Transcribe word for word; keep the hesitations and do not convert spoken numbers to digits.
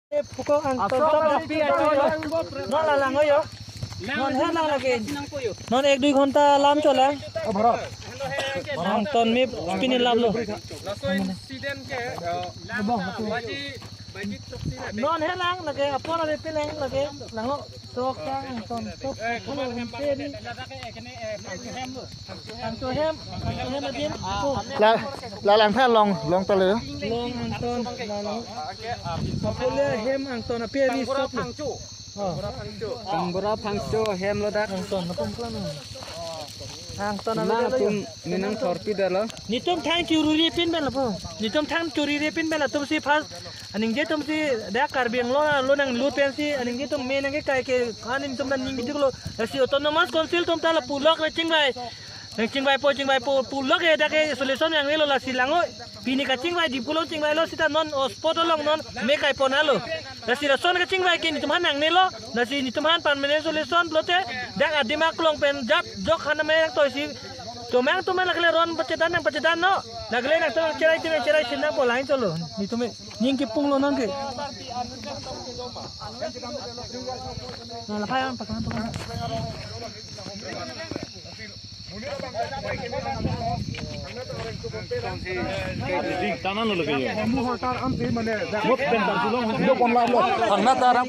Pukok Angton. Aso, api, api. Non la lang yo. Non he lang lake. Non ek dui ghonta lam chola. Angton me pini lam lo. Laso incident ke, eh, baji, baji chok si na. Non he lang lake, apor ave pi lang lake. Lang lo. Sok Angton. Sok. Hello, Angton. Angton hem, Angton hem adim. La, la lang tha long, long ta le. Long Angton, la long. Apollo hem Angton api avi stop lo. Oh. Kangbura Phangcho hem lo dak. Angton, napum plan. Angton na avi lo. Atum minang thorpi dalo. Netum thang chururi pin ben lapu. Netum thang chururi pin ben latum si first. Aningje atum si dak Karbi Anglong lo nanglut pensi, aningje atum me nangkekai ke, aning atum nangning gitu lo. Lasi Autonomous Council atum ta la pulok le chingvai. Nang chingvaipo, chingvaipo, pulok ke dak ke solution nangnelo lasi lang o. Pini kachingvai di pulo chingvai lo sita non o spot along non me kai pon alo. Lasi lason kachingvai ke netum aphan nangnelo. Lasi netum aphan permanent solution pulote dak adim aklong pen jap jok han me toisi. Tomang tomang lakle ron pachedan nang pachedan non. Lakle nangtum cherai tim cherai sin nangpo lain cholo. Netum ning kipung lo nang ke. Na la phai an pakan pakan. Tanan lo lagi yo. Mo hortar am pe mane. Mo pen tar tulong. Lo pon la lo. Thangna taram.